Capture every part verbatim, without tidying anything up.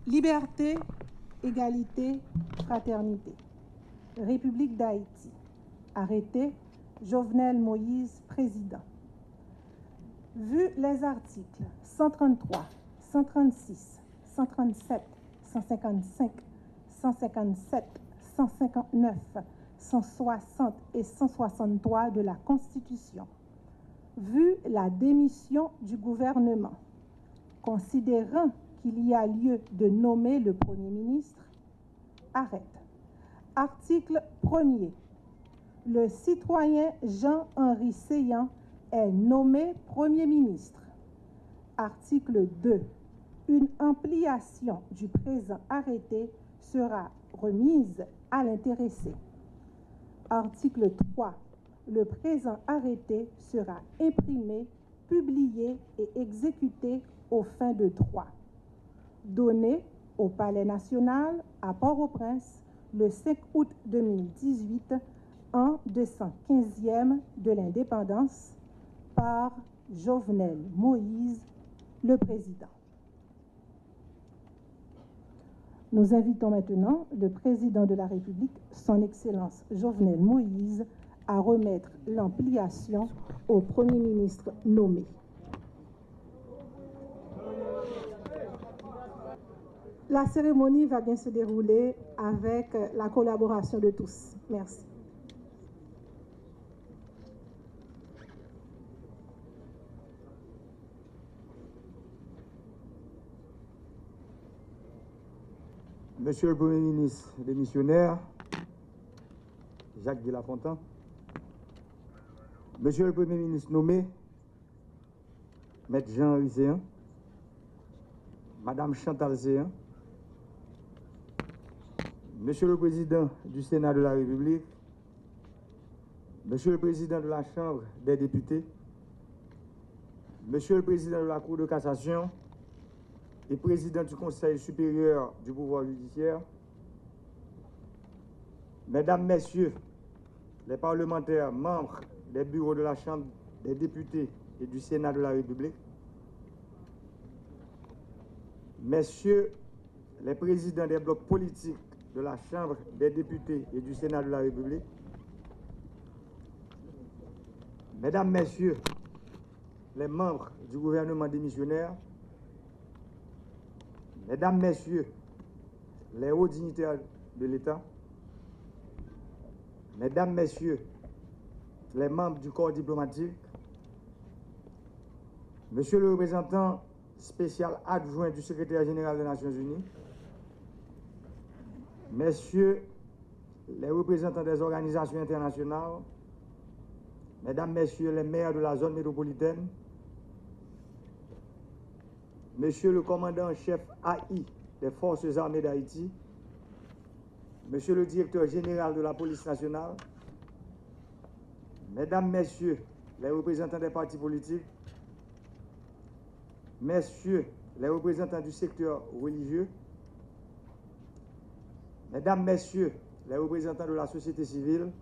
Liberté, égalité, fraternité. République d'Haïti. Arrêté, Jovenel Moïse, président. Vu les articles cent trente-trois, cent trente-six, cent trente-sept, cent cinquante-cinq, cent cinquante-sept, cent cinquante-neuf, cent soixante et cent soixante-trois de la Constitution, vu la démission du gouvernement, considérant qu'il y a lieu de nommer le Premier ministre, arrête. Article premier. Le citoyen Jean-Henri Céant est nommé Premier ministre. Article deux. Une ampliation du présent arrêté sera remise à l'intéressé. Article trois. Le présent arrêté sera imprimé, publié et exécuté aux fins de droit. Donné au Palais national à Port-au-Prince le cinq août deux mille dix-huit, an deux cent quinzième de l'indépendance, par Jovenel Moïse, le président. Nous invitons maintenant le président de la République, son Excellence Jovenel Moïse, à remettre l'ampliation au Premier ministre nommé. La cérémonie va bien se dérouler avec la collaboration de tous. Merci. Monsieur le Premier ministre démissionnaire, Jacques Guy Lafontant, Monsieur le Premier ministre nommé, Mèt Jean Henry Céant, Madame Chantal Céant, Monsieur le Président du Sénat de la République, Monsieur le Président de la Chambre des députés, Monsieur le Président de la Cour de cassation et Président du Conseil supérieur du pouvoir judiciaire, Mesdames, Messieurs les parlementaires membres des bureaux de la Chambre des députés et du Sénat de la République, Messieurs les présidents des blocs politiques de la Chambre des députés et du Sénat de la République, Mesdames, Messieurs les membres du gouvernement démissionnaire, Mesdames, Messieurs les hauts dignitaires de l'État, Mesdames, Messieurs les membres du corps diplomatique, Monsieur le représentant spécial adjoint du secrétaire général des Nations Unies, Messieurs les représentants des organisations internationales, Mesdames, Messieurs les maires de la zone métropolitaine, Monsieur le commandant en chef A I des Forces armées d'Haïti, Monsieur le directeur général de la police nationale, Mesdames, Messieurs les représentants des partis politiques, Messieurs les représentants du secteur religieux, Mesdames, Messieurs les représentants de la société civile,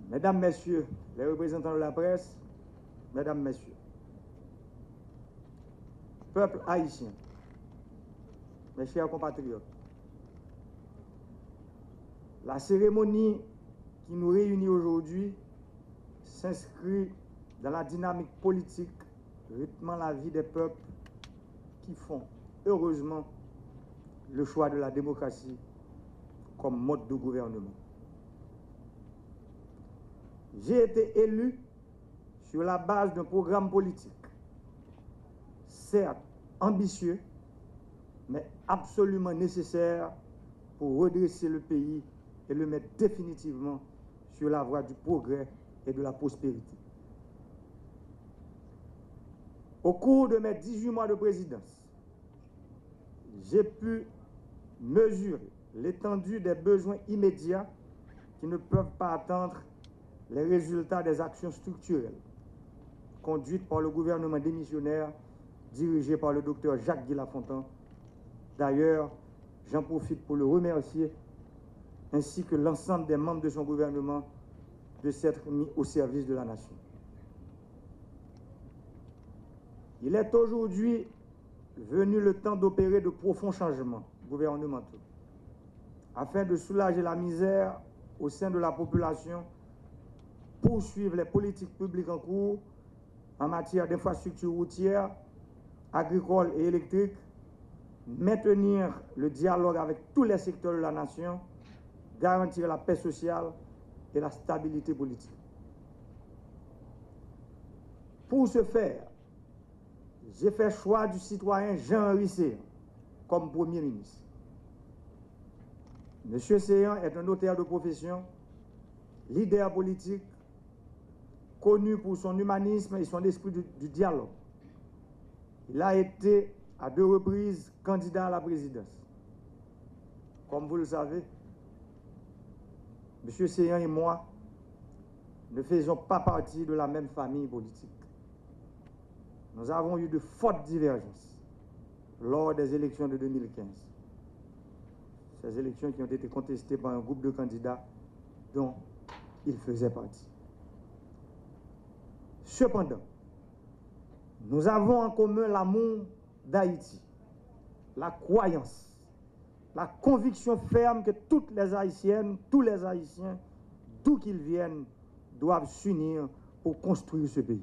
Mesdames, Messieurs les représentants de la presse, Mesdames, Messieurs, peuple haïtien, mes chers compatriotes, la cérémonie qui nous réunit aujourd'hui s'inscrit dans la dynamique politique rythmant la vie des peuples qui font, heureusement, le choix de la démocratie comme mode de gouvernement. J'ai été élu sur la base d'un programme politique, certes ambitieux, mais absolument nécessaire pour redresser le pays et le mettre définitivement sur la voie du progrès et de la prospérité. Au cours de mes dix-huit mois de présidence, j'ai pu mesurer l'étendue des besoins immédiats qui ne peuvent pas attendre, les résultats des actions structurelles conduites par le gouvernement démissionnaire dirigé par le docteur Jacques Guy Lafontant. D'ailleurs, j'en profite pour le remercier, ainsi que l'ensemble des membres de son gouvernement, de s'être mis au service de la nation. Il est aujourd'hui Venu le temps d'opérer de profonds changements gouvernementaux afin de soulager la misère au sein de la population, poursuivre les politiques publiques en cours en matière d'infrastructures routières, agricoles et électriques, maintenir le dialogue avec tous les secteurs de la nation, garantir la paix sociale et la stabilité politique. Pour ce faire, j'ai fait choix du citoyen Jean-Henry Céant comme Premier ministre. Monsieur Céant est un notaire de profession, leader politique, connu pour son humanisme et son esprit du, du dialogue. Il a été à deux reprises candidat à la présidence. Comme vous le savez, Monsieur Céant et moi ne faisons pas partie de la même famille politique. Nous avons eu de fortes divergences lors des élections de deux mille quinze. Ces élections qui ont été contestées par un groupe de candidats dont il faisait partie. Cependant, nous avons en commun l'amour d'Haïti, la croyance, la conviction ferme que toutes les Haïtiennes, tous les Haïtiens, d'où qu'ils viennent, doivent s'unir pour construire ce pays.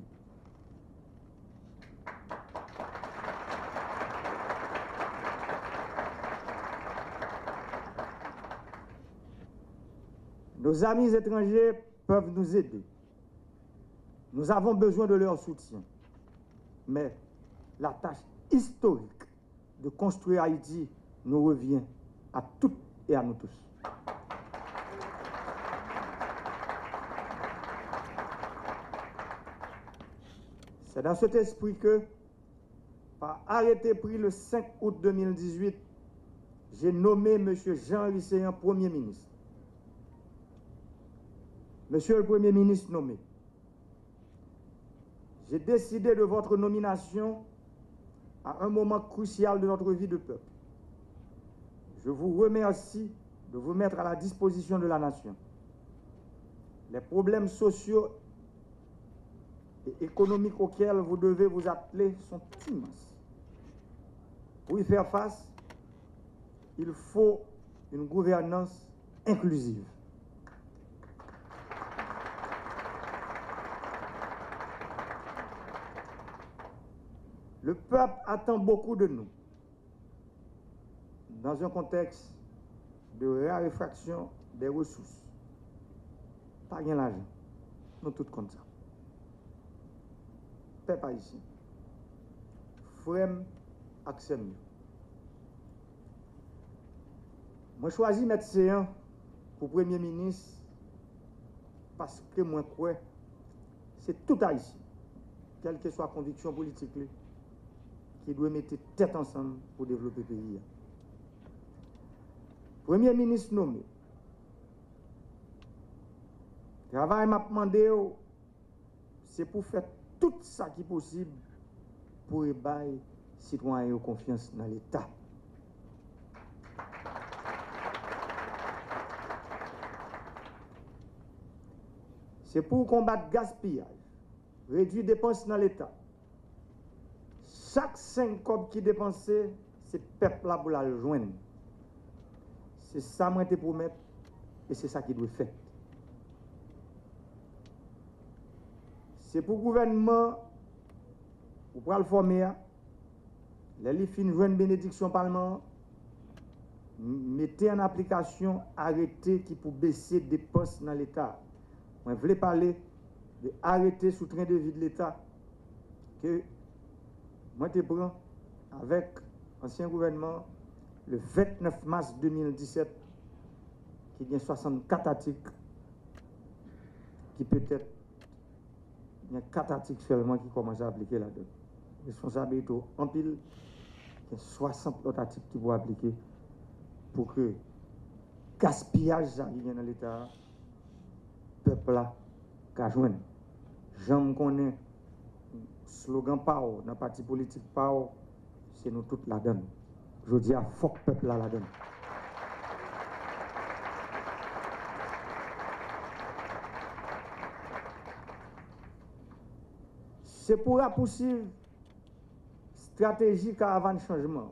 Nos amis étrangers peuvent nous aider. Nous avons besoin de leur soutien. Mais la tâche historique de construire Haïti nous revient à toutes et à nous tous. C'est dans cet esprit que, par arrêté pris le cinq août deux mille dix-huit, j'ai nommé Monsieur Jean-Henry Céant Premier ministre. Monsieur le Premier ministre nommé, j'ai décidé de votre nomination à un moment crucial de notre vie de peuple. Je vous remercie de vous mettre à la disposition de la nation. Les problèmes sociaux et économiques auxquels vous devez vous atteler sont immenses. Pour y faire face, il faut une gouvernance inclusive. Le peuple attend beaucoup de nous dans un contexte de raréfaction des ressources. Pa gen lajan. Nou tout konn sa. Pèp ayisyen, frè m ak sè m yo, mwen chwazi Mèt Céant pou Premye Minis paske mwen kwè se tout Ayisyen, kèlkeswa konviksyon politik li, ki dwe mete tèt ansanm pou devlope peyi a. Premye Minis nome, travay m ap mande w, se pou fè tout sa ki posib pou rebay sitwayen yo konfyans nan Leta. Se pou w konbat gaspiyaj, redui depans nan Leta. Chak senk kòb ki depanse, se pèp la pou l al jwenn. Se sa mwen te pwomèt e se sa ki dwe fèt. Se pou gouvènman ou pral fòme a, lè li fin jwenn benediksyon palman an, m-, mete an aplikasyon arete ki pou bese depans nan Leta a. Mwen vle pale de arete sou tren de vi de Leta ke mwen te pran avèk ansyen gouvènman an le vennèf mas de mil disèt, ki gen swasannkat atik, ki petèt gen kat atik sèlman ki kòmanse aplike ladan l. Responsabilite w anpil, gen swasant lòt atik ki pou aplike pou ke gaspiyaj sa ki gen nan Leta a, pèp la ka jwenn. Jan m konnen slogan pa w nan pati politik pa w, se nou tout ladan l. Jodi a, fòk pèp la ladan l. Se pou rapousiv Estrateji karavàn chanjman.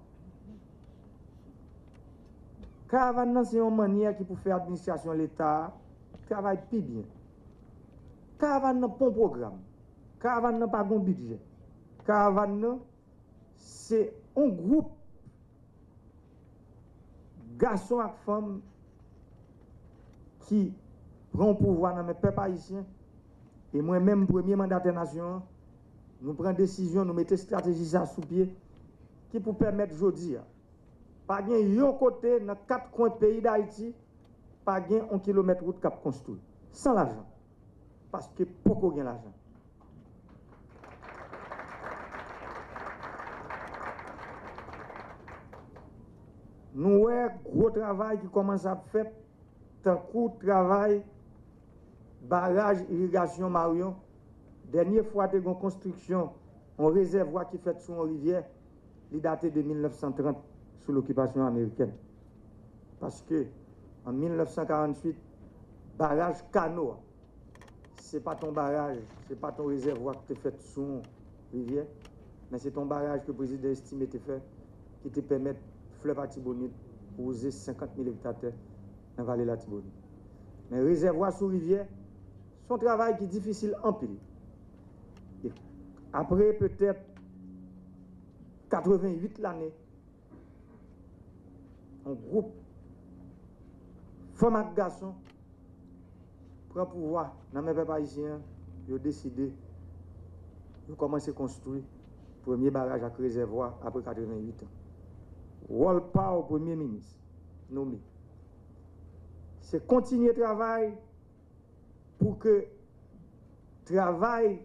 Karavàn nan se yon mannyè ki pou fè administrasyon Leta a travay pi byen. Karavàn nan pa yon pwogram. Karavàn nan pa gen yon bidjè. Karavàn nan se yon gwoup gason ak fanm ki pran pouvwa nan men pèp ayisyen, e mwen menm, premye mandatè nasyon an, nou pran desizyon, nou mete estrateji sa sou pye, ki pou pèmèt jodi a, pa gen yon kote nan kat kwen peyi Dayiti, pa gen yon kilomèt wout k ap konstwi, san lajan, paske poko gen lajan. Nou wè gwo travay ki kòmanse ap fèt, tankou travay baraj irigasyon Maryon. Dènye fwa te gen yon konstriksyon, yon rezèvwa ki fèt sou yon rivyè, li date de mil nèf san trant, sou lokipasyon amerikèn. Paske, an mil nèf san karanntuit, baraj Kano a, se pa t yon baraj, se pa t yon rezèvwa ki te fèt sou yon rivyè, men se t yon baraj ke prezidan Estimé te fè, ki te pèmèt flèv Latibonit wouze senkant mil ekta tè nan vale Latibonit. Men rezèvwa sou rivyè, se yon travay ki difisil anpil. E apre petèt katreventuit lane, yon gwoup fanm ak gason pran pouvwa nan men pèp ayisyen an, yo deside, yo kòmanse konstwi premye baraj ak rezèvwa apre katreventuit an. Wòl pa w, premye minis nome, se kontinye travay pou ke travay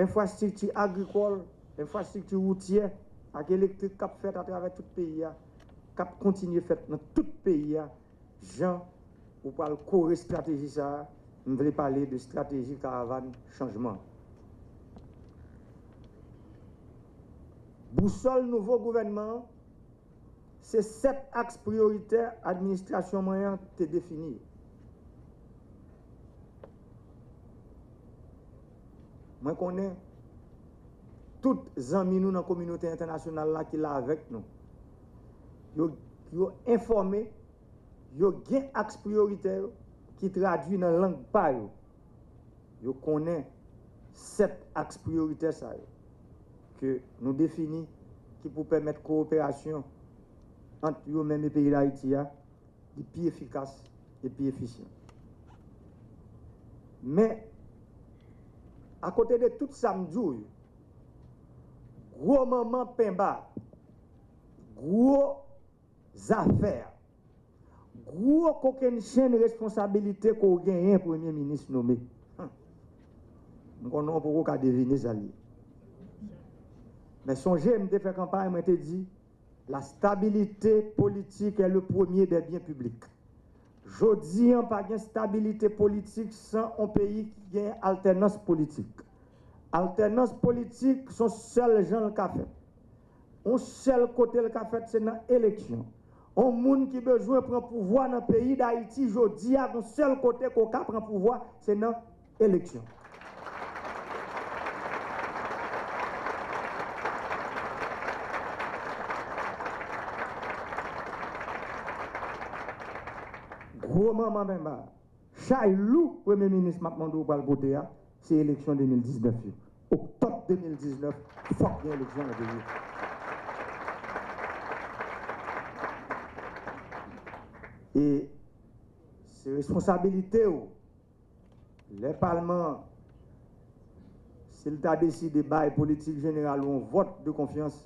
enfrastrikti agrikòl, enfrastrikti woutyè ak elektrik k ap fèt atravè tout peyi a, k ap kontinye fèt nan tout peyi a, jan ou pral kore estrateji sa a, m vle pale de estrateji karavàn chanjman. Bousòl nouvo gouvènman an, se sèt aks priyoritè administrasyon mwen an te defini yo. Mwen konnen tout zanmi nou nan kominote entènasyonal la ki la avèk nou. Yo, yo enfòme, yo gen aks priyoritè yo ki tradui nan lang pa yo. Yo konnen sèt aks priyoritè sa yo ke nou defini ki pou pèmèt kowoperasyon ant yo menm e peyi Dayiti a li pi efikas e pi efisyan. Men, akote de tout sa m di w yo, gwo manman penba, gwo zafè, gwo kokennchenn responsabilite ke w genyen, premye minis nome. Hum. M konnen w poko ka devine sa l ye. Men sonje, m te fè kanpay, mwen te di, la stabilité politique est le premier des biens publics. Jodi an, pa gen stabilite politik san yon peyi ki gen altènans politik. Altènans politik, se yon sèl jan l ka fèt. Yon sèl kote l ka fèt, se nan eleksyon. Yon moun ki bezwen pran pouvwa nan peyi Dayiti jodi a, yon sèl kote ke w ka pran pouvwa, se nan eleksyon. Gwo manman penba, chay lou premye minis m ap mande w pral pote a, se eleksyon de mil diznèf yo. Oktòb de mil diznèf, fòk gen eleksyon nan peyi. E se responsabilite w. Lè palman an, si l ta deside bay politik jeneral ou yon vòt de konfyans,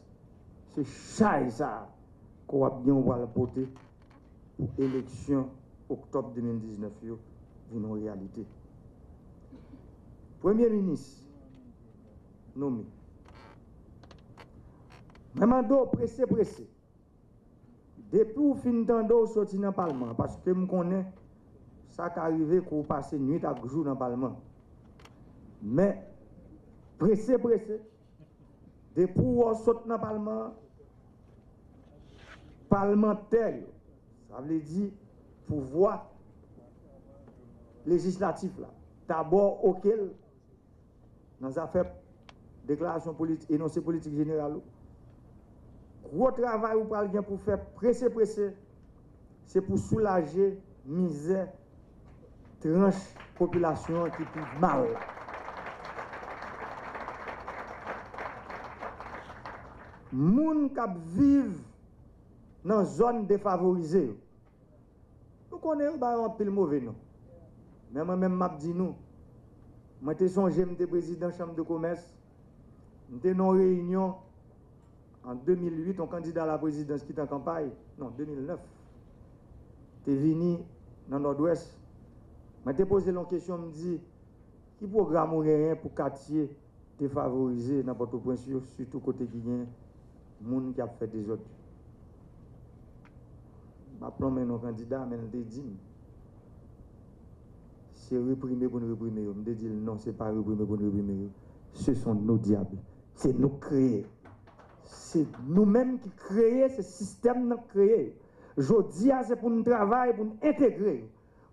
se chay sa a ke w ap gen w pral pote pou eleksyon oktòb de mil diznèf yo vin yon reyalite. Premye minis nome, mwen mande w prese prese, depi w fin tande w soti nan palman, paske m konnen sa ka rive ke w pase nwit ak jou nan palman. Men, prese prese, depi w wè w sot nan palman an, palmantè yo, sa vle di pouvwa lejislatif la, dabò oke l nan zafè deklarasyon politi-, enonse politik jeneral ou, Gwo travay ou pral gen pou fè prese prese, se pou soulaje mizè tranch popilasyon an ki pi mal la. Moun k ap viv nan zòn defavorize yo. Nou konnen yo ba yo anpil move non. Men mwen menm m ap di nou, mwen te sonje m te prezidan chanm de komès, m te nan yon reyinyon an de mil uit, yon kandida laprezidans ki t an kanpay, non, de mil nèf, te vini nan Nòdwès. Mwen te poze l yon kesyon, m di, ki pwogram ou genyen pou katye defavorize nan Pòtoprens yo, sitou kote ki gen moun ki ap fè dezòd yo? M ap lonmen non kandida, men l te di m, se reprime pou n reprime yo. M te di l, non, se pa reprime pou n reprime yo. Ce sont nos diables. Se nou k kreye. Se nou menm ki kreye, se sistèm nan k kreye yo. Jodi a, se pou n travay, pou n entegre yo,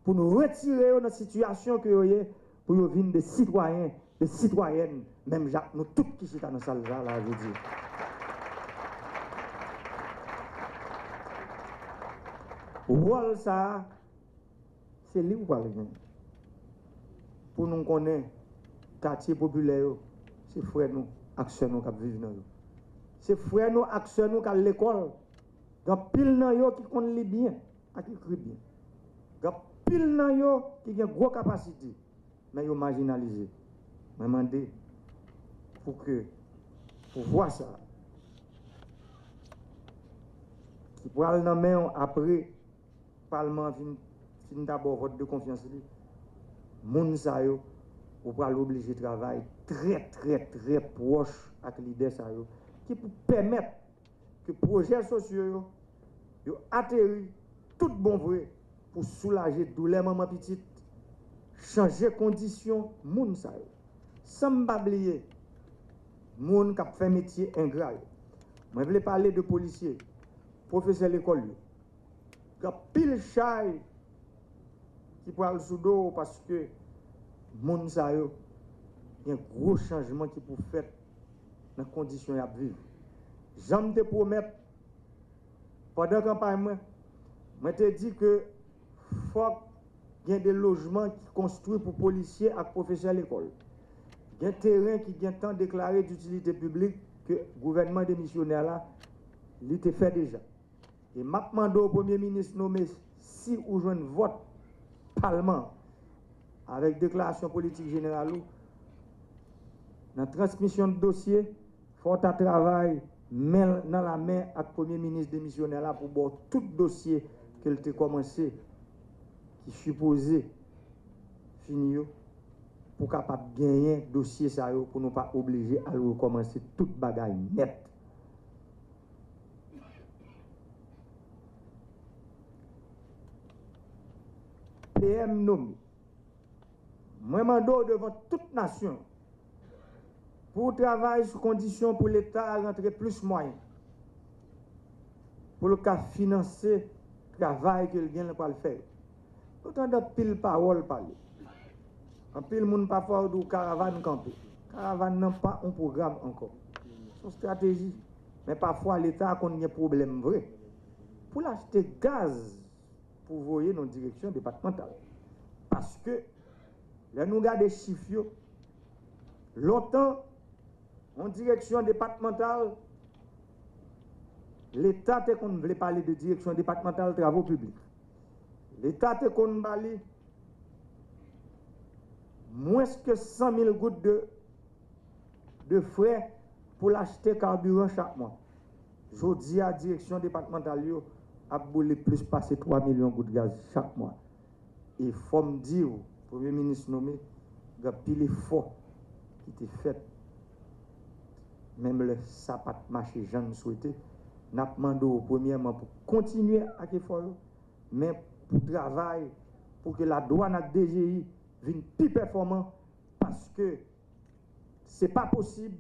pou n retire yo nan sitiyasyon ke yo ye, pou yo vin de sitwayen, de sitwayèn, menm jan ak nou tout ki chita nan sal sa la jodi a. Wòl sa a, se li ou pral genyen. Pou nou konnen, katye popilè yo, se frè nou ak sè nou k ap viv nan yo. Se frè nou ak sè nou k al lekòl. Gen anpil nan yo ki konn li byen ak ekri byen. Gen anpil nan yo ki gen gwo kapasite, men yo majinalize. Mwen mande pou ke pouvwa sa a, ki pral nan men w apre palman an fin, fin ta ba w vòt de konfyans li, moun sa yo, ou pral oblije travay trè, trè, trè pwòch ak lidè sa yo, ki pou pèmèt ke pwojè sosyo yo, yo ateri tout bon vre pou soulaje doulè manman pitit, chanje kondisyon moun sa yo. San m pa bliye moun k ap fè metye engra yo. Mwen vle pale de polisye, pwofesè lekòl yo. Gen anpil chay ki pral sou do w paske moun sa yo gen gwo chanjman ki pou fèt nan kondisyon y ap viv. Jan m te pwomèt pandan kanpay mwen, mwen te di ke fòk gen de lojman ki konstwi pou polisye ak pwofesè lekòl. Gen teren ki gentan deklare ditilite piblik ke gouvènman demisyonè la, li te fè deja. E m ap mande w, Premye Minis nome, si ou jwenn vòt Palman an, avèk deklarasyon politik jeneral ou, nan transmisyon de dosye, fò w ta travay men nan la men ak Premye Minis demisyonè la pou ba w tout dosye ke l te kòmanse, ki sipoze fini yo, pou w kapab genyen dosye sa yo, pou nou pa oblije al rekòmanse tout bagay nèt. P M nome. Mwen mande w devan tout nasyon pou w travay sou kondisyon pou Leta a rantre plis mwayen pou l ka finanse travay ke l gen l pral fè yo. Nou tande anpil pawòl pale. Anpil moun pafwa yo di w karavàn kanpe. Karavàn nan pa yon pwogram ankò. Se yon estrateji. Men pafwa Leta a konn gen pwoblèm vre pou l achte gaz pou voye nan direksyon depatmantal. Paske, lè nou gade chif yo, lontan, yon direksyon depatmantal, Leta te konn vle pale de direksyon depatmantal travo piblik. Leta te konn ba li mwens ke san mil goud de, de frè pou l achte kabiran chak mwa. Jodi a, direksyon depatmantal yo ap boule plis pase twa milyon goud gaz chak mwa. E fò m di w, Premye Minis nome, gen anpil efò ki te fèt, menm lè sa pa t mache jan n swete. N ap mande w, premyèman, pou kontinye ak efò yo, men pou travay pou ke ladwàn ak D G I vin pi pèfòman, paske se pa posib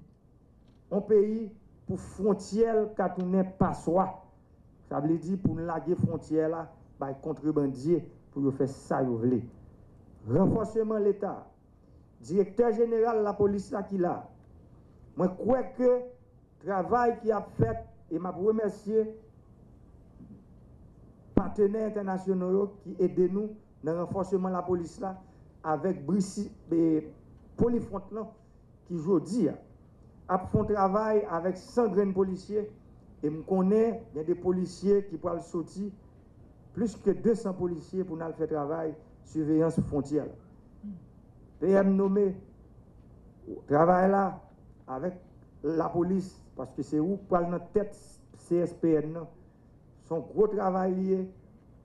yon peyi pou fwontyè l ka tounen paswa. Sa vle di pou n lage fwontyè la bay kontrebandye pou yo fè sa yo vle. Ranfòseman Leta, direktè jeneral lapolis la ki la, mwen kwè ke travay ki ap fèt E m ap remèsye patenè entènasyonal yo ki ede nou nan ranfòseman lapolis la avèk brisi, e, Polifront lan ki jodi a ap fè yon travay avèk san grenn polisye, e m konnen gen de polisye ki pral soti, plis ke de san polisye pou n al fè travay siveyans fwontyè la. P M nome travay la avèk lapolis, paske se ou k pral nan tèt C S P N nan. Se yon gwo travay li ye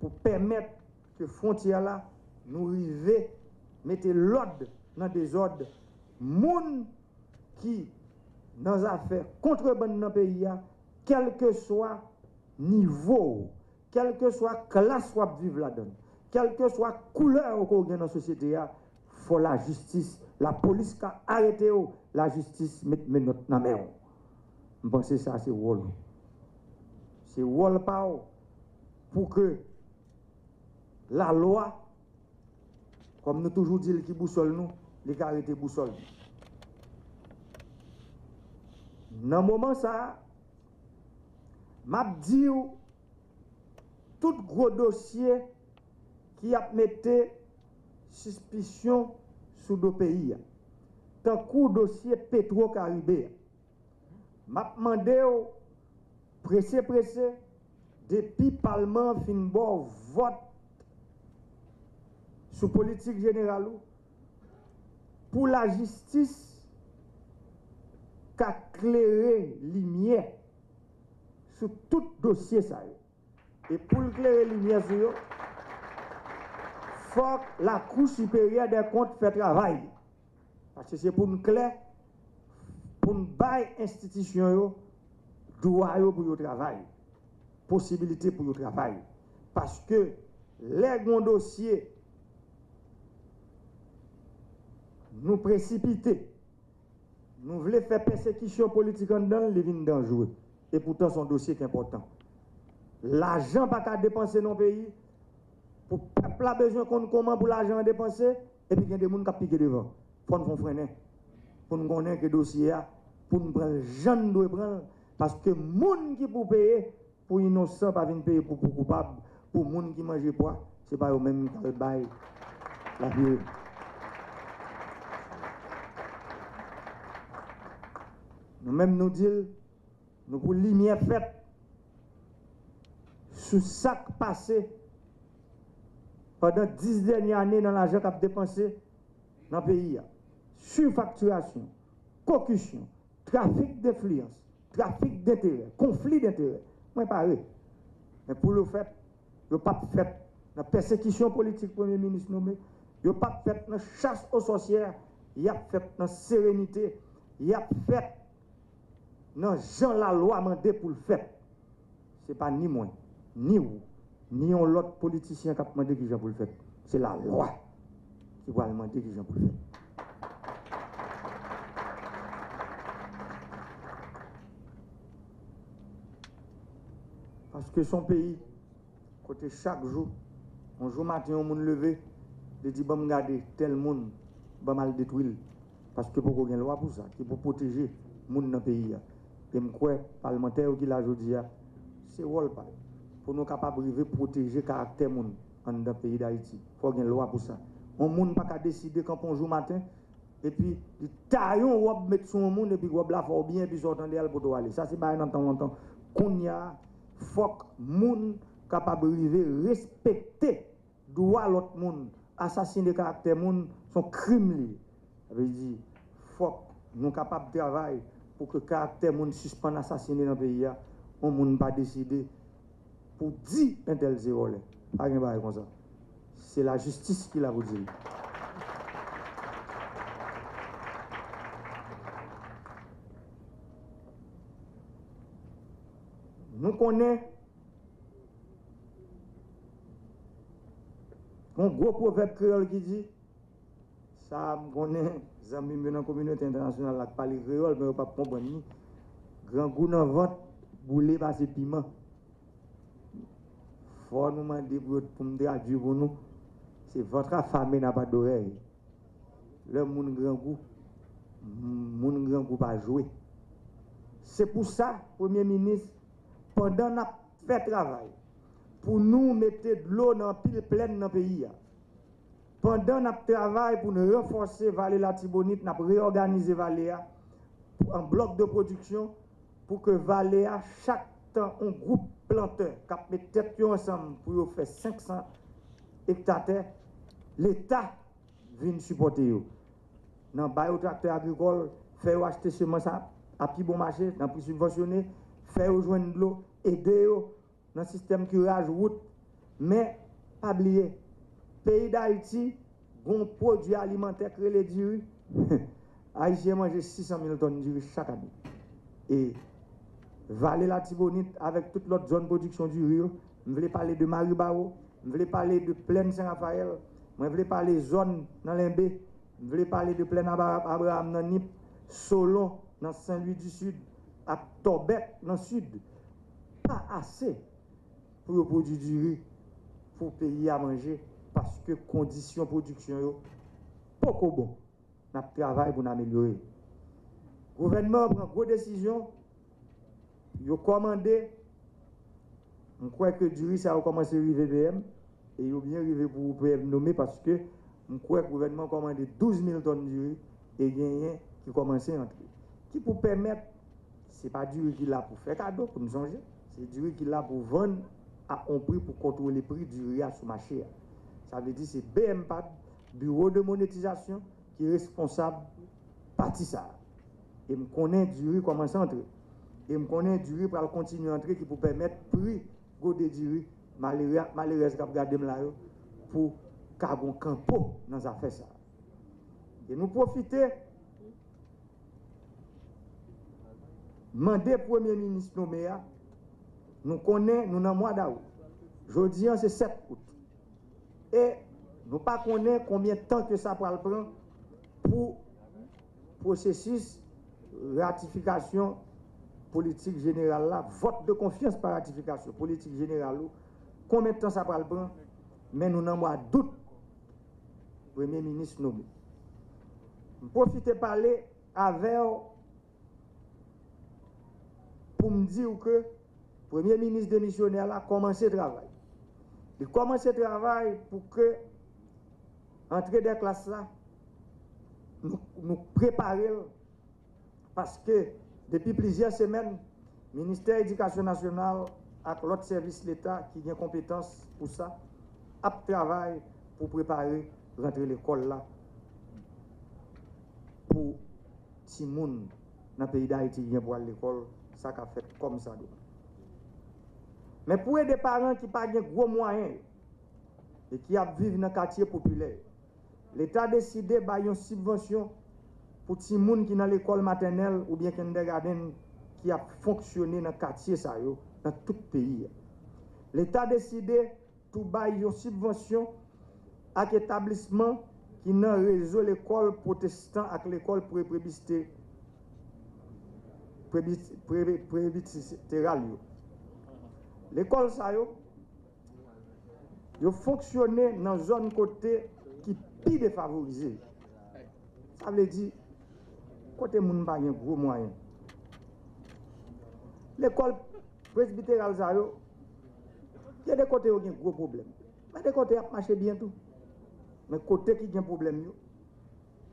pou pèmèt ke fwontyè la, nou rive mete lòd nan dezòd. Moun ki nan zafè kontrebann nan peyi a, kèlkeswa nivo w, kèlkeswa klas w ap viv ladan l, kèlkeswa koulè w ke w gen nan sosyete a, fò lajistis, lapolis ka arete w, lajistis met menòt nan men w. M panse sa se wòl ou. Se wòl pa w pou ke lalwa, kòm nou toujou di l ki bousòl nou, li ka rete bousòl nou. Nan moman sa a, m ap di w tout gwo dosye ki ap mete sispisyon sou do peyi a, tankou dosye Petwo Karibe a. M ap mande w prese prese, depi palman an fin ba w vòt sou politik jeneral ou, pou lajistis ka klere limyè sou tout dosye sa yo. E pou l klere limyè sou yo, fòk Lakou Siperyè dè Kont fè travay li. Paske se pou n klè, pou n bay enstitisyon yo dwa yo pou yo travay, posibilite pou yo travay. Paske lè gen yon dosye, nou presipite, nou vle fè pèsekisyon politik anndan l, li vin danjre. Epoutan, se yon dosye ki enpòtan. Lajan pa ka depanse nan peyi, pou pèp la bezwen konn kòman pou lajan an depanse, epi gen de moun k ap pike devan. Fò n fè yon frennen pou n konnen ke dosye a, pou n pran l jan n dwe pran l, paske moun ki pou peye pou inosan pa vin peye pou, pou koupab, pou moun ki manje pwa, se pa yo menm k al bay lapire. Nou menm nou di l, nou pou limyè fèt sou sa k pase pandan dis dènye ane nan lajan k ap depanse nan peyi a. Sifaktirasyon, kokisyon, trafik denfliyans, trafik denterè, konfli denterè. Mwen pare. Men pou yo fèt, yo p ap fèt nan pèsekisyon politik premye minis nome, yo p ap fèt nan chas o sòsyè, y ap fèt nan serenite, y ap fèt nan jan lalwa mande pou l fèt. Se pa ni mwen, ni ou, ni yon lòt politisyen k ap mande kijan pou l fèt. Se lalwa ki pral mande kijan pou l fèt. Paske se yon peyi kote chak jou, yon jou maten, yon moun leve, li di, "Ban m gade tèl moun, ban m al detwi l." Paske poko gen lwa pou sa, ki pou pwoteje moun nan peyi a. E m kwè palmantè yo ki la jodi a, se wòl pa yo. Pou nou kapab rive pwoteje karaktè moun anndan peyi Dayiti, fò gen lwa pou sa. Yon moun pa ka deside kanpe yon jou maten, epi li taye yon wòb met sou yon moun, epi wòb la fè w byen, epi sa w tande a l pote w ale. Sa se bagay nan tan lontan. Kounye a, fòk moun kapab rive respekte dwa lòt moun, asasine karaktè moun, se yon krim li ye. Sa vle di, fòk nou kapab travay pou ke karaktè moun sispann asasine nan peyi a. Yon moun pa deside pou di entèl se vòlè. Pa gen bagay konsa. Se lajistis ki la pou di l. Nou konnen yon gwo pwovèb kreyòl ki di, sa m konnen zanmi m yo nan kominote entènasyonal la k pale kreyòl, men yo p ap konprann li. Grangou nan vant boule pase piman. Fò nou mande pou yo, pou m tradui pou nou, se ventre affamé n'a pas d'oreille. Lè moun grangou, moun grangou pa jwe. Se pou sa, premye minis, Pandan n ap fè travay pou nou mete dlo nan anpil plèn nan peyi a, pandan n ap travay pou n ranfòse Vale Latibonit, n ap reyòganize vale a an blòk de pwodiksyon pou ke vale a, chak tan yon gwoup plantè k ap met tèt yo ansanm pou yo fè senk san ekta tè, Leta vin sipòte yo. Nan ba yo traktè agrikòl, fè yo achte semans a, a pi bon mache, nan pri sibvansyone, fè yo jwenn dlo, ede yo nan sistèm kiraj wout. Men, pa bliye, peyi Dayiti gon pwodui alimantè k rele diri. Ayisyen manje sis san mil tòn diri chak ane. E Vale Latibonit avèk tout lòt zòn pwodiksyon diri yo, m vle pale de Maribawo, m vle pale de Plèn Sen Rafayèl, mwen vle pale zòn nan Lenbe, m vle pale de Plèn Abra-, Abraham nan Nip, Solon nan Sen Lwi di Sid, ak Tòbèk nan Sid. Pa ase pou yo pwodui diri pou peyi a manje, paske kondisyon pwodiksyon yo poko bon. N ap travay pou n amelyore. Gouvènman an pran gwo desizyon, yo kòmande, m kwè ke diri sa yo kòmanse rive P M, e yo byen rive pou P M nome, paske m kwè gouvènman kòmande douz mil tòn diri, e genyen ki kòmanse antre. Ki pou pèmèt, se pa diri ki la pou fè kado, pou n sonje, se diri ki la pou vann a on pri pou kontwole pri diri a sou mache a. Sa vle di se B M pad, Biwo de Monetizasyon, ki responsab pati sa a. E m konnen diri kòmanse antre. E m konnen diri pral kontinye antre ki pou pèmèt pri gode diri malere ak malerèz k ap gade m la yo pou ka gon kanpo nan zafè sa a. E nou pwofite mande premye minis nome a, nou konnen nou nan mwa dawou. Jodi an se sèt out. E nou pa konnen konbyen tan ke sa pral pran pou pwosesis ratifikasyon politik jeneral la, vòt de konfyans pa ratifikasyon politik jeneral ou, konbyen tan sa pral pran, men nou nan mwa dout premye minis nome. M pwofite pale avè w pou m di w ke premye minis demisyonè la kòmanse travay. Li kòmanse travay pou ke antre dè klas la, nou, nou prepare l, paske depi plizyè semèn, Ministè Edikasyon Nasyonal ak lòt sèvis Leta ki gen konpetans pou sa ap travay pou prepare rantre lekòl la pou timoun nan peyi Dayiti ki gen pou al lekòl, sa ka fèt kòmsadwa. Men pou ede paran ki pa gen gwo mwayen yo e ki ap viv nan katye popilè yo, Leta deside bay yon sibvansyon pou timoun ki nan lekòl matènèl oubyen kindergarten ki ap fonksyone nan katye sa yo nan tout peyi a. Leta deside tou bay yon sibvansyon ak etablisman ki nan rezo lekòl pwotestan ak lekòl pre-, prebiste-, prebis-, pre-, presbiteral yo. Lekòl sa yo, yo fonksyone nan zòn kote ki pi defavorize. Sa vle di, kote moun pa gen gwo mwayen. Lekòl presbiteral sa yo, gen de kote yo gen gwo pwoblèm. Men de kote y ap mache byen tou. Men kote ki gen pwoblèm yo,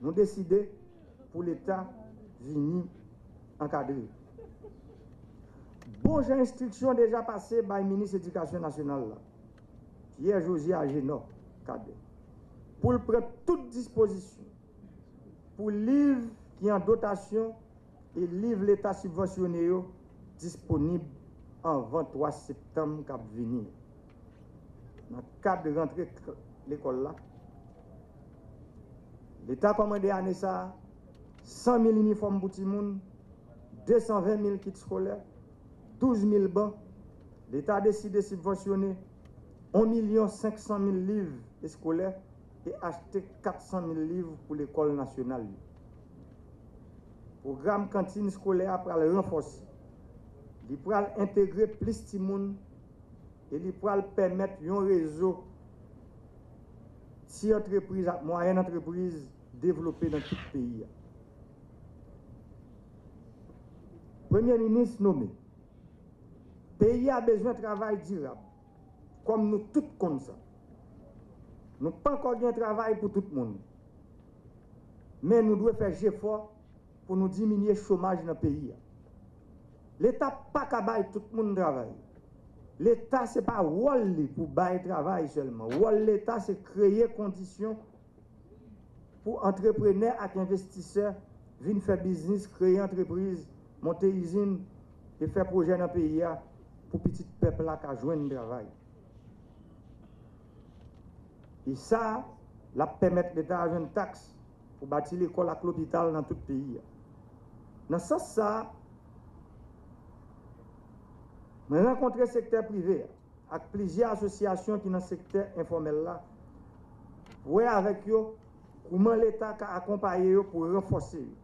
nou deside pou Leta vini ankadre. Bon jan enstriksyon deja pase bay minis Edikasyon Nasyonal la, Pierre Josier Agénor Cadet, pou l pran tout dispozisyon pou liv ki an dotasyon e liv Leta sibvansyone yo disponib anvan twa septanm k ap vini. Nan kad rantre k-, lekòl la, Leta kòmande ane sa a san mil inifòm pou timoun, de san ven mil kit eskolè, douz mil ban. Leta deside sibvansyone yon milyon senk san mil liv eskolè e achte kat san mil liv pou lekòl nasyonal yo. Pwogram kantin eskolè a pral ranfòse. Li pral entegre plis timoun e li pral pèmèt yon rezo ti antrepriz ak mwayèn antrepriz devlope nan tout peyi a. Premye minis nome. Peyi a bezwen travay dirab, kòm nou tout konn sa. Nou pankò gen travay pou tout moun, men nou dwe fè jefò pou nou diminye chomaj nan peyi a. Leta pa ka bay tout moun travay. Leta se pa wòl li pou bay travay sèlman. Wòl Leta se kreye kondisyon pou antreprenè ak envestisè vin fè biznis, kreye antrepriz, monte izin e fè pwojè nan peyi a pou pitit pèp la ka jwenn travay. E sa, l ap pèmèt Leta a jwenn taks pou bati lekòl ak lopital nan tout peyi a. Nan sans sa a, mwen rankontre sektè prive a ak plizyè asosyasyon ki nan sektè enfòmèl la, wè avèk yo kouman Leta ka akonpaye yo pou ranfòse yo,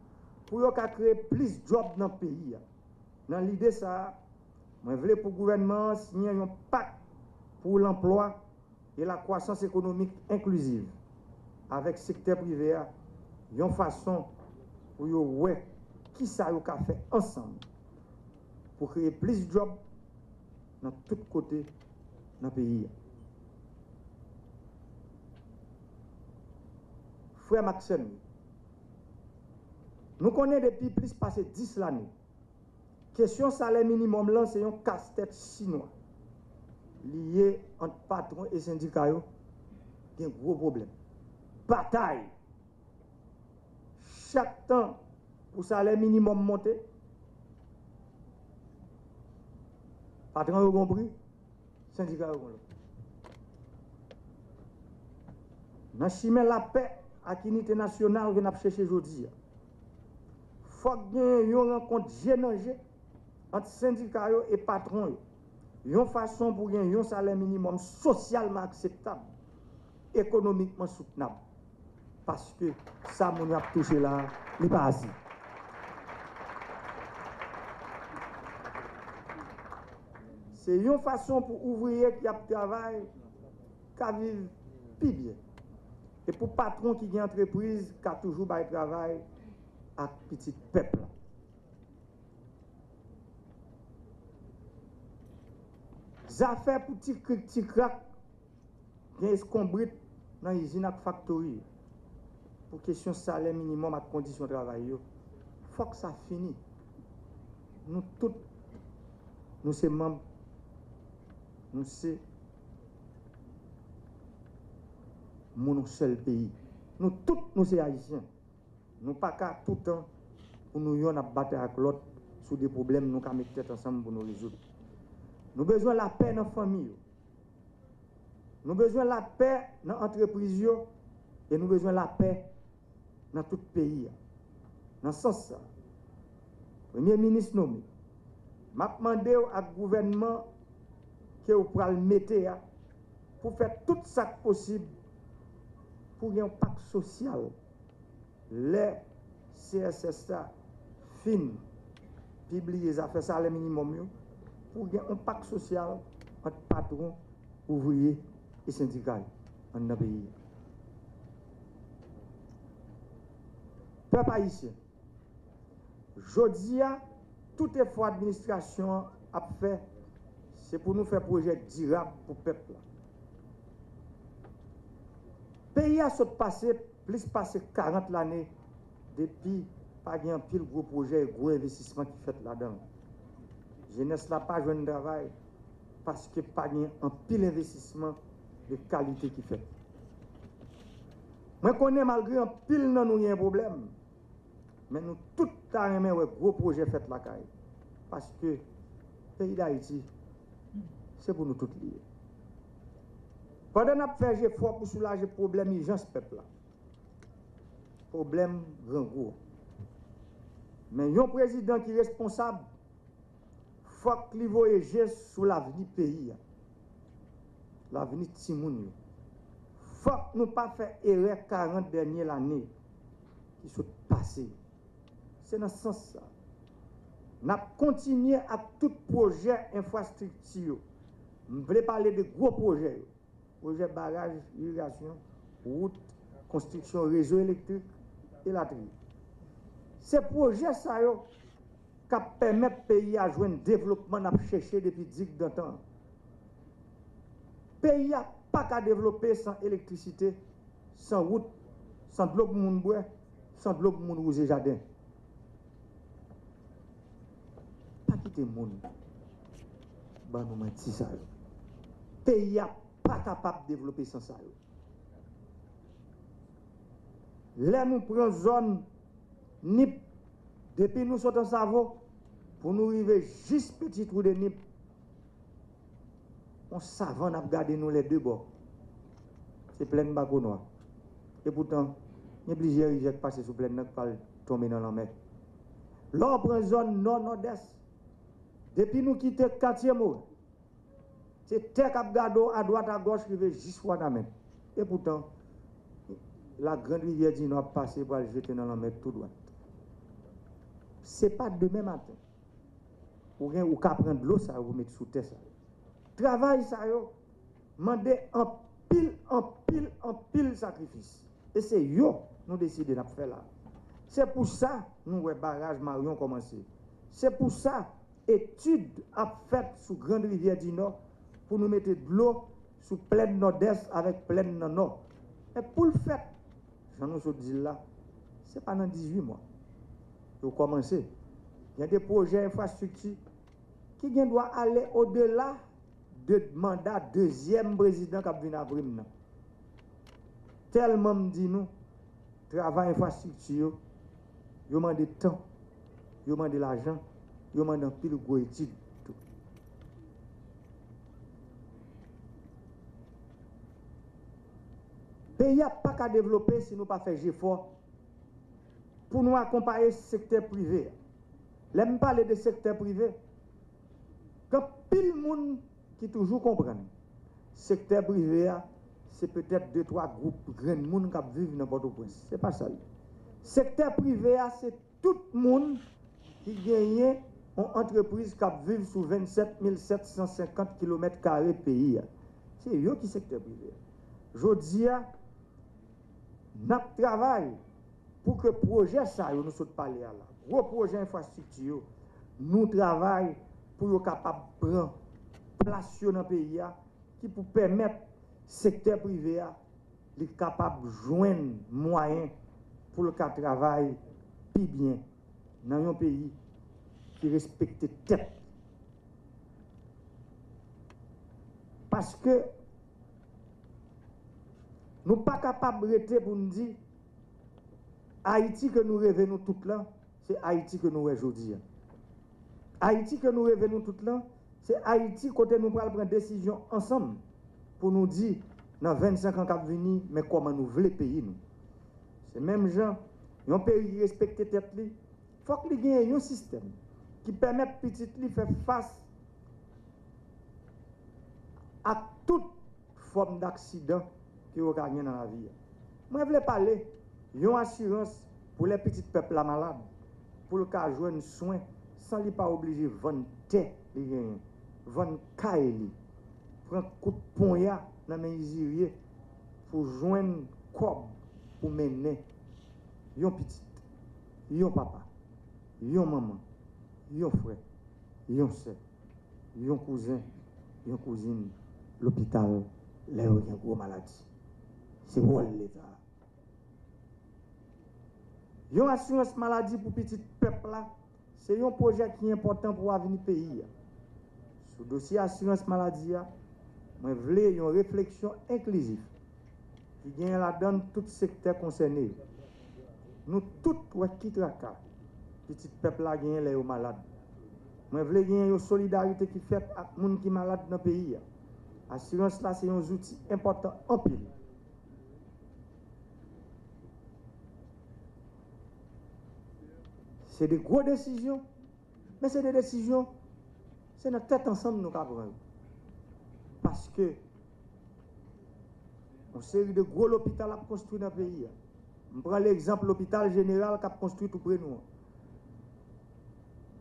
pou yo ka kreye plis djòb nan peyi a. Nan lide sa a, mwen vle pou gouvènman an siyen yon pak pou lanplwa e lakwasans ekonomik enkliziv avèk sektè prive a, yon fason pou yo wè kisa yo ka fè ansanm pou kreye plis djòb nan tout kote nan peyi a. Frè m ak sè m yo, nou konnen depi plis pase dis lane, kesyon salè minimòm lan se yon kastèt chinwa. Li ye ant patwon e sendika yo, gen gwo pwoblèm. Batay! Chak tan pou salè minimòm monte, patwon yo gon pri, sendika yo gon lòt. Nan chimen lapè ak inite nasyonal ke n ap chèche jodi a, fòk genyen yon rankont je nan je ant sendika yo e patwon yo, yon fason pou gen yon salè minimòm sosyalman akseptab, ekonomikman soutenab. Paske sa moun yo ap touche la a, li pa ase. Se yon fason pou ouvriye ki ap travay ka viv pi byen. E pou patwon ki gen antrepriz ka toujou bay travay ak pitit pèp la. Zafè pou ti krik ti krak gen eskonbrit nan izin ak faktori yo. Pou kesyon salè minimòm ak kondisyon travay yo, fòk sa fini. Nou tout, nou se manm, nou se moun yon sèl peyi. Nou tout, nou se Ayisyen. Nou pa ka toutan pou nou yonn ap batay ak lòt sou de pwoblèm nou ka met tèt ansanm pou nou rezoud. Nou bezwen lapè nan fanmi yo. Nou bezwen lapè nan antrepriz yo e nou bezwen lapè nan tout peyi a. Nan sans sa, Premye Minis nome, m ap mande w ak gouvènman ke w pral mete a pou fè tout sa k posib pou gen yon pak sosyal. Lè C S S la fin pibliye zafè salè minimòm yo, pou gen yon pak sosyal ant patwon, ouvriye e sendika yo anndan peyi a. Pèp ayisyen, jodi a, tout efò administrasyon an ap fè, se pou nou fè pwojè dirab pou pèp la. Peyi a sot pase plis pase karant lane depi pa gen anpil gwo pwojè e gwo envestisman ki fèt ladan l. Jenès la pa jwenn travay paske pa gen anpil envestisman de kalite ki fèt. Mwen konnen malgre anpil nan nou gen pwoblèm, men nou tout ta renmen wè gwo pwojè fèt lakay. Paske peyi Dayiti, se pou nou tout li ye. Pandan n ap fè jefò pou soulaje pwoblèm ijans pèp la, pwoblèm grangou, men yon prezidan ki responsab, fòk li voye je sou lavni peyi a, lavni timoun yo. Fòk nou pa fè erè karant dènye lane ki sot pase yo. Se nan sans sa, n ap kontinye ak tout pwojè enfrastrikti yo. M vle pale de gwo pwojè yo. Pwojè baraj, irigasyon, wout, konstriksyon rezo elektrik, elatriye. Se pwojè sa yo k ap pèmèt peyi a jwenn devlopman n ap chèche depi digdantan. Peyi a pa ka devlope san elektrisite, san wout, san dlo pou moun bwè, san dlo pou moun wouze jaden. Pa kite moun ban nou manti sa yo. Peyi a pa kapab devlope san sa yo. Lè nou pran zòn Nip, depi nou sot Ansavo, pou nou rive jis Petit Trou de Nip, yon savann ap gade nou lè de bò. Se plèn Bakonwa. Epoutan, gen plizyè rivyè k pase sou plèn nan k pral tonbe nan lanmè. Lè w pran zòn nò, nòdès, depi nou kite Katye Moren, se tè k ap gade w adwat agòch rive jis Wanament. Epoutan, la Grande Rivière du Nord ap pase pral jete nan lanmè tou dwat. Se pa demen maten ou gen, ou ka pran dlo sa yo pou met sou tè sa yo. Travay sa yo mande anpil, anpil, anpil sakrifis. E se yo nou deside n ap fè la. Se pou sa nou wè baraj Marion kòmanse. Se pou sa etid ap fèt sou Grande Rivière du Nord pou nou mete dlo sou plèn Nòdès avèk plèn nan Nò. Men pou l fèt, jan nou sot di l la, se pa nan dizuit mwa. Yo kòmanse. Gen de pwojè enfrastrikti ki gen dwa ale odela de manda dezyèm prezidan k ap vin apre m nan. Tèlman m di nou, travay enfrastrikti yo, yo mande tan, yo mande lajan, yo mande anpil gwo etid tou. Peyi a pa ka devlope si nou pa fè jefò pou nou akonpaye sektè prive a. Lè m pale de sektè prive, gen anpil moun ki toujou konprann sektè prive a, se petèt de twa gwoup grenn moun k ap viv nan Pòtoprens. Se pa sa l ye. Sektè prive a, se tout moun ki genyen yon antrepriz k ap viv sou vennsèt mil sèt san senkant kilomèt kare peyi a. Se yo ki sektè prive a. Jodi a, n ap travay pou ke pwojè sa yo nou sot pale a la, gwo pwojè enfrastrikti yo, nou travay pou yo kapab pran plas yo nan peyi a, ki pou pèmèt sektè prive a li kapab jwenn mwayen pou l ka travay pi byen nan yon peyi ki respekte tèt. Paske nou pa kapab rete pou n di Ayiti ke nou reve nou tout lan, se Ayiti ke nou wè jodi a. Ayiti ke nou reve nou tout lan, se Ayiti kote nou pral pran desizyon ansanm pou nou di, nan vennsenk an k ap vini, men kòman nou vle peyi nou. Se menm jan, yon peyi ki respekte tèt li, fòk li genyen yon sistèm ki pèmèt pitit li fè fas ak tout fòm daksidan ke yo ka gen nan lavi a. Mwen vle pale yon asirans pou lè pitit pèp la malad, pou l ka jwenn swen san li pa oblije vann tè li genyen, vann kay li, pran kout ponya nan men izirye pou jwenn kòb pou mennen yon pitit, yon papa, yon manman, yon frè, yon sè, yon kouzen, yon kouzin lopital lè yo gen gwo maladi. Se wòl Leta a. Yon asirans maladi pou pitit pèp la, se yon pwojè ki enpòtan pou avni peyi a. Sou dosye asirans maladi a, mwen vle yon refleksyon enklizif ki genyen ladan l tout sektè konsène yo. Nou tout wè ki traka pitit pèp la genyen lè yo malad. Mwen vle genyen yon solidarite ki fèt ak moun ki malad nan peyi a. Asirans la se yon zouti enpòtan anpil. Se de gwo desizyon, men se de desizyon, se nan tèt ansanm nou ka pran yo. Paske yon seri de gwo lopital ap konstwi nan peyi a. M pran legzanp lopital jeneral k ap konstwi tou pre nou an.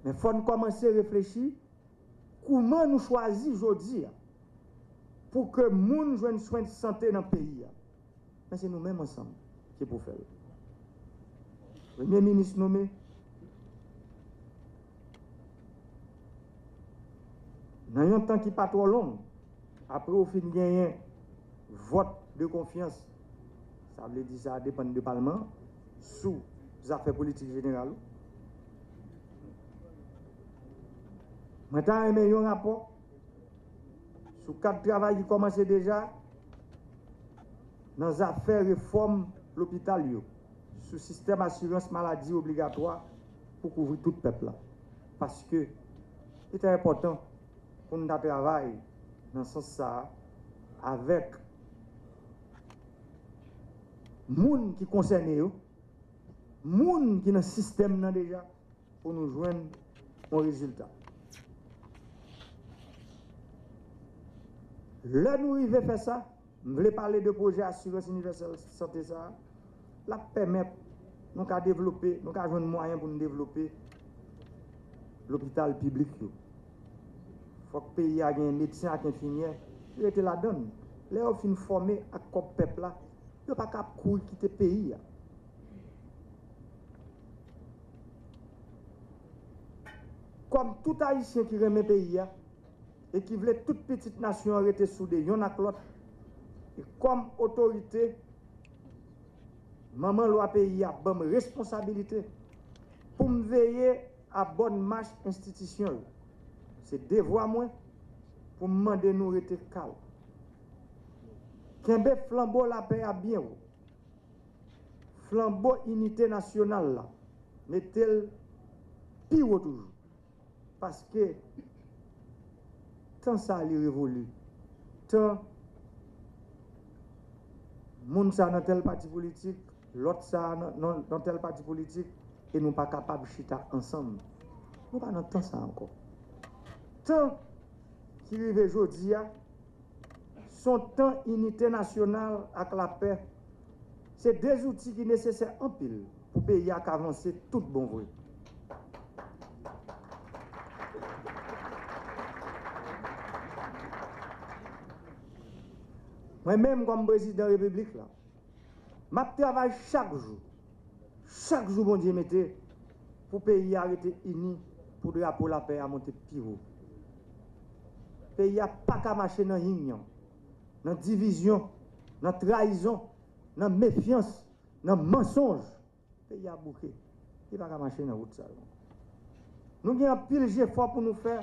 Men fò n kòmanse reflechi kouman nou chwazi jodi a pou ke moun jwenn swen sante nan peyi a. Men se nou menm ansanm ki pou fè l. Premye minis nome, Nan yon tan ki pa twò long, apre w fin genyen vòt de konfyans, sa vle di sa depann de palman an, sou zafè politik jeneral ou. Mwen ta renmen yon rapò sou kad travay ki kòmanse deja nan zafè refòm lopital yo, sou sistèm asirans maladi obligatwa pou kouvri tout pèp la. Paske li trè enpòtan pou n ta travay nan sans sa a avèk moun ki konsène yo, moun ki nan sistèm nan deja, pou nou jwenn yon rezilta. Lè nou rive fè sa, m vle pale de pwojè asirans inivèsèl sante sa a, l ap pèmèt nou ka devlope, nou ka jwenn mwayen pou nou devlope lopital piblik yo. Fòk peyi a gen medsen ak enfimyè ki rete ladan l. Lè yo fin fòme ak kòb pèp la, yo pa ka ap kouri kite peyi a. Kòm tout Ayisyen ki renmen peyi a e ki vle tout pitit nasyon an rete soude yonn ak lòt, e kòm otorite, manman lwa peyi a ban m responsabilite pou m veye a bòn mach enstitisyon yo. Se devwa mwen pou m mande nou rete kalm. Kenbe flanbo lapè a byen wo. Flanbo inite nasyonal la, mete l pi wo toujou. Paske tan sa a li revoli. Tan moun sa a nan tèl pati politik, lòt sa a nan, nan, nan tèl pati politik, e nou pa kapab chita ansanm. Nou pa nan tan sa a ankò. Tan ki rive jodi a, se yon tan inite nasyonal ak lapè. Se de zouti ki nesesè anpil pou peyi a ka vanse tout bon vre. Mwen menm, kòm prezidan repiblik la, m ap travay chak jou, chak jou Bondye mete, pou peyi a rete ini, pou drapo lapè a monte pi wo. Peyi a pa ka mache nan yingyan, nan divizyon, nan trayizon, nan mefyans, nan mansonj. Peyi a bouke. Li pa ka mache nan wout sa yo. Nou gen anpil jefò pou nou fè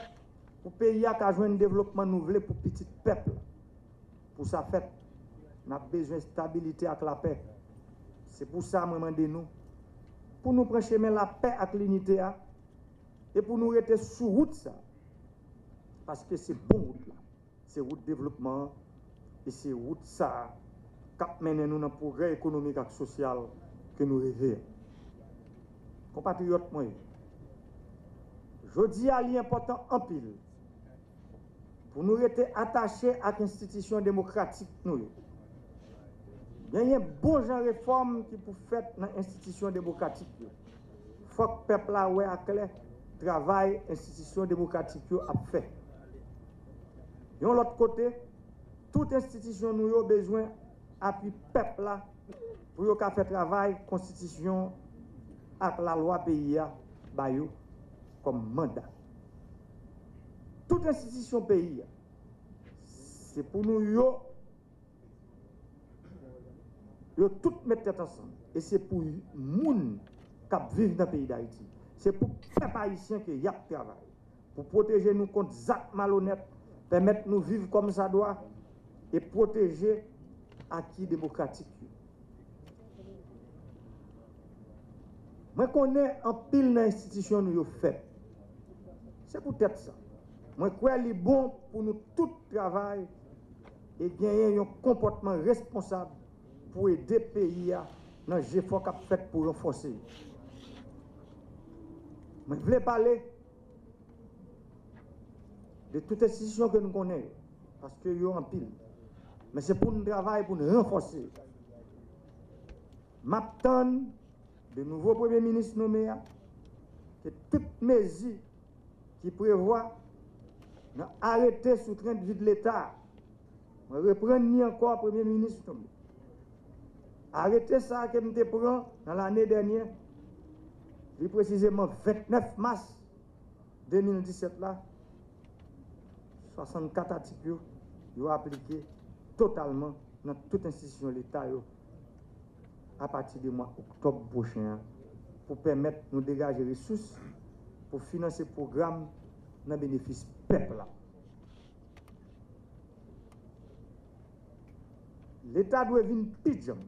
pou peyi a ka jwenn devlopman nou vle pou pitit pèp la. Pou sa fèt, n ap bezwen estabilite ak lapè. Se pou sa mwen mande nou pou nou pran chemen lapè ak linite a e pou nou rete sou wout sa. Paske se bon wout la. Se wout devlopman an e se wout sa a k ap mennen nou nan pwogrè ekonomik ak sosyal ke nou reve a. Konpatriyòt mwen yo, jodi a li enpòtan anpil pou nou rete atache ak enstitisyon demokratik nou yo. Genyen bon jan refòm ki pou fèt nan enstitisyon demokratik yo. Fòk pèp la wè aklè travay enstitisyon demokratik yo ap fè. Yon lòt kote, tout enstitisyon nou yo bezwen apui pèp la pou yo ka fè travay konstitisyon ak lalwa peyi a ba yo kòm manda. Tout enstitisyon peyi a, se pou nou yo Yo tout met tèt ansanm. E se pou moun k ap viv nan peyi Dayiti. Se pou pèp ayisyen ke y ap travay. Pou pwoteje nou kont zak malonèt, pèmèt nou viv kòmsadwa e pwoteje aki demokratik yo. Mwen konnen anpil nan enstitisyon nou yo fèb. Se poutèt sa, mwen kwè li bon pou nou tout travay e genyen yon konpòtman responsab pou ede peyi a nan jefò k ap fèt pou ranfòse yo. Mwen vle pale de tout enstitisyon ke nou konnen yo, paske yo anpil. Men se pou n travay pou n ranfòse yo. M ap tann de nouvo premye minis nonmen a, ke tout mezi ki prevwa nan arete sou trend vid Leta a, mwen reprann li ankò, premye minis nonmen. Arete sa a ke m te pran nan lane dènye, pli presizeman vennèf mas de mil disèt la, swasannkat atik yo, yo aplike totalman nan tout enstitisyon Leta yo apati de mwa oktòb pwochen an, pou pèmèt nou degaje resous pou finanse pwogram nan benefis pèp la. Leta dwe vin pi djanm.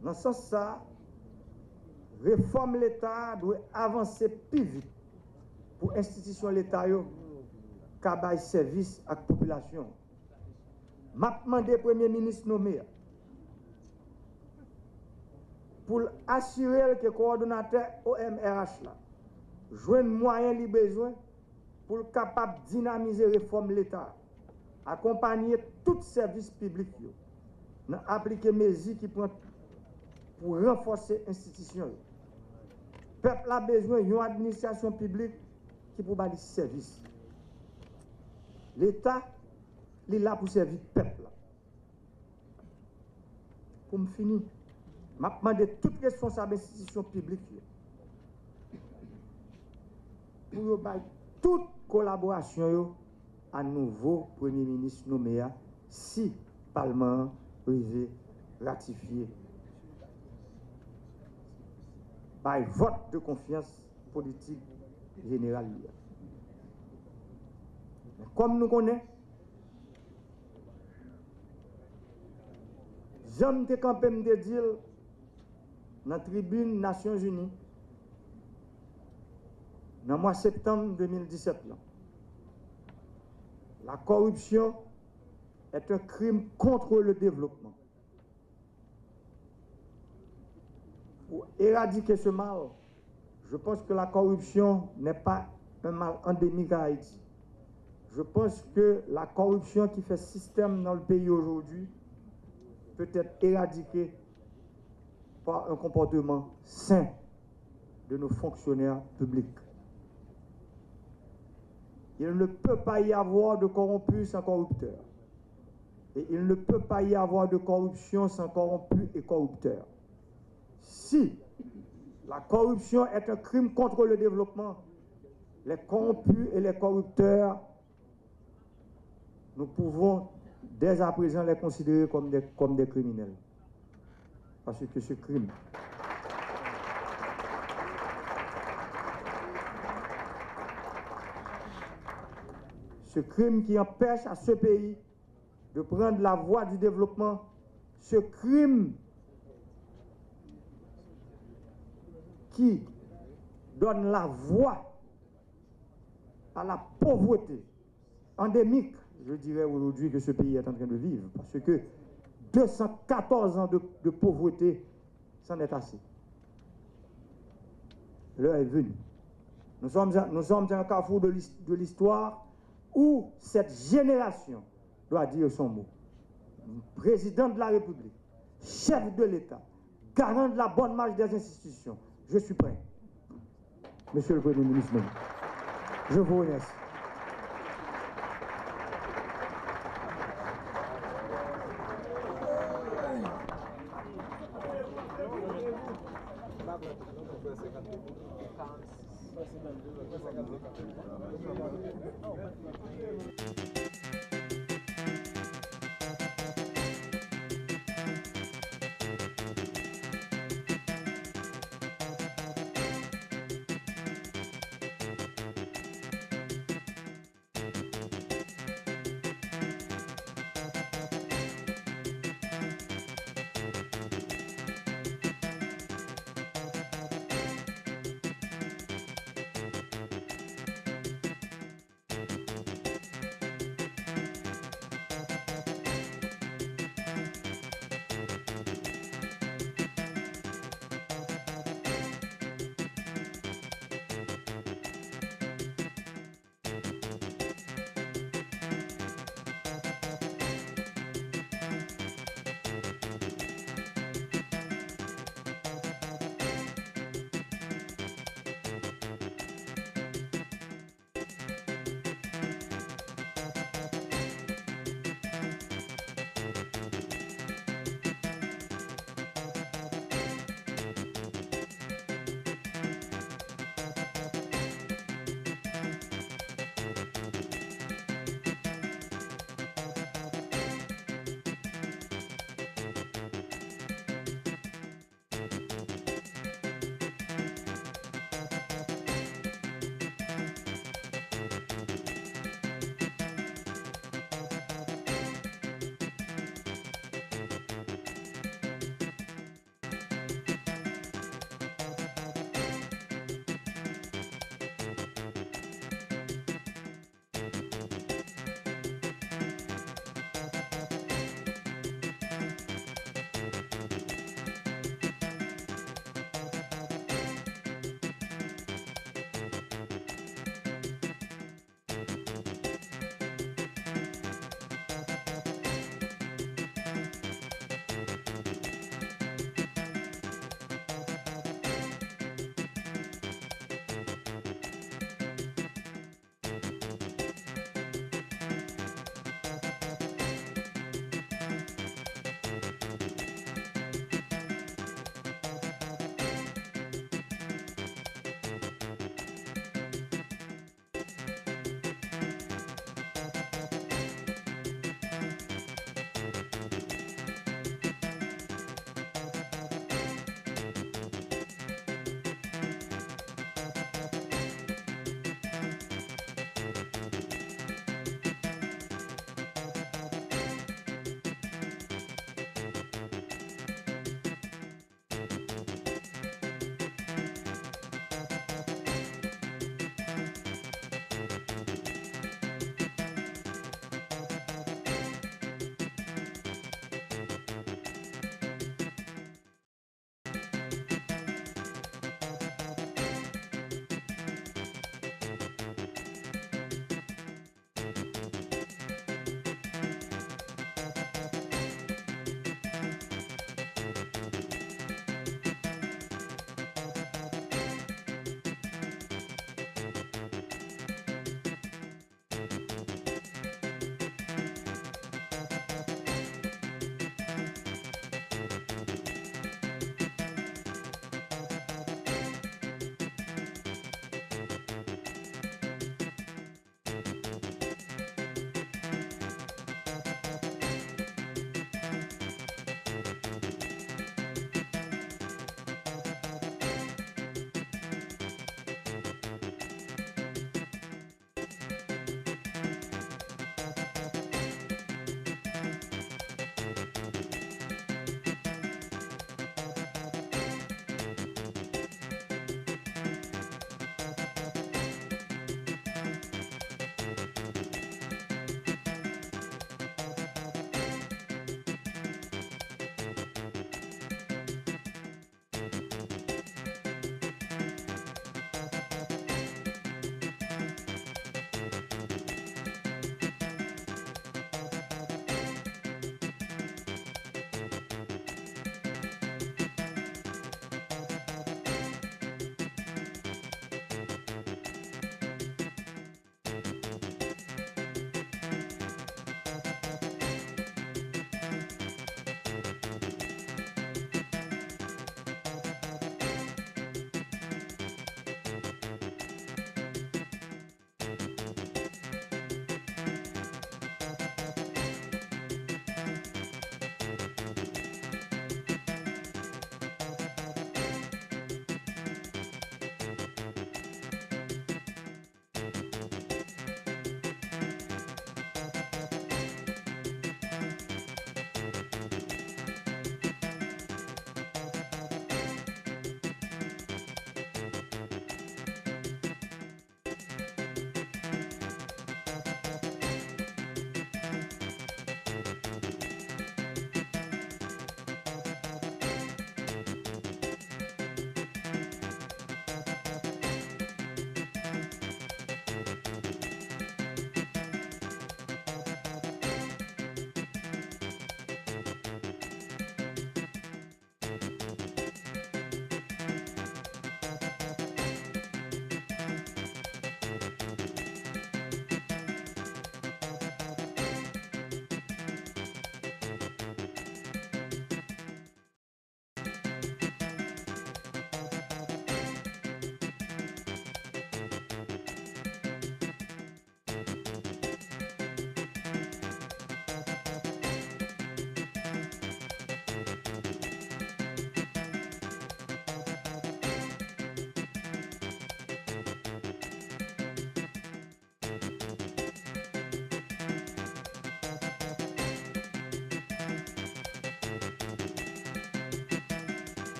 Nan sans sa a, refòm Leta a dwe avanse pi vit pou enstitisyon Leta yo ka bay sèvis ak popilasyon. M ap mande Premye Minis nome a pou l asire l ke kowòdonatè O M R H la jwenn mwayen li bezwen pou l kapab dinamize refòm Leta a, akonpanye tout sèvis piblik yo nan aplike mezi ki pran pou ranfòse enstitisyon yo. Pèp la bezwen yon administrasyon piblik ki pou ba li sèvis. Leta, li la pou sèvi pèp la. Pou m fini, m ap mande tout responsab enstitisyon piblik yo pou yo bay tout kolaborasyon yo a nouvo Premye Minis nome a, si Palman an rive ratifye, bay vòt de konfyans politik jeneral li a. Men kòm nou konnen, jan m te kanpe, m te di l nan tribin Nasyonzini nan mwa septanm de mil disèt lan, la corruption est un crime contre le développement. Pour éradiquer ce mal, je pense que la corruption n'est pas un mal endémique à Haïti. Je pense que la corruption qui fait système dans le pays aujourd'hui peut être éradiquée par un comportement sain de nos fonctionnaires publics. Il ne peut pas y avoir de corrompu sans corrupteur. Et il ne peut pas y avoir de corruption sans corrompu et corrupteur. Si la corruption est un crime contre le développement, les corrompus et les corrupteurs, nous pouvons dès à présent les considérer comme des, comme des criminels. Parce que ce crime, ce crime qui empêche à ce pays de prendre la voie du développement, ce crime qui donne la voie à la pauvreté endémique, je dirais aujourd'hui, que ce pays est en train de vivre, parce que deux cent quatorze ans de, de pauvreté, c'en est assez. L'heure est venue. Nous sommes, nous sommes à un carrefour de l'his-, de l'histoire où cette génération doit dire son mot. Président de la République, chef de l'État, garant de la bonne marche des institutions, je suis prêt. Monsieur le Premier ministre, je vous remercie.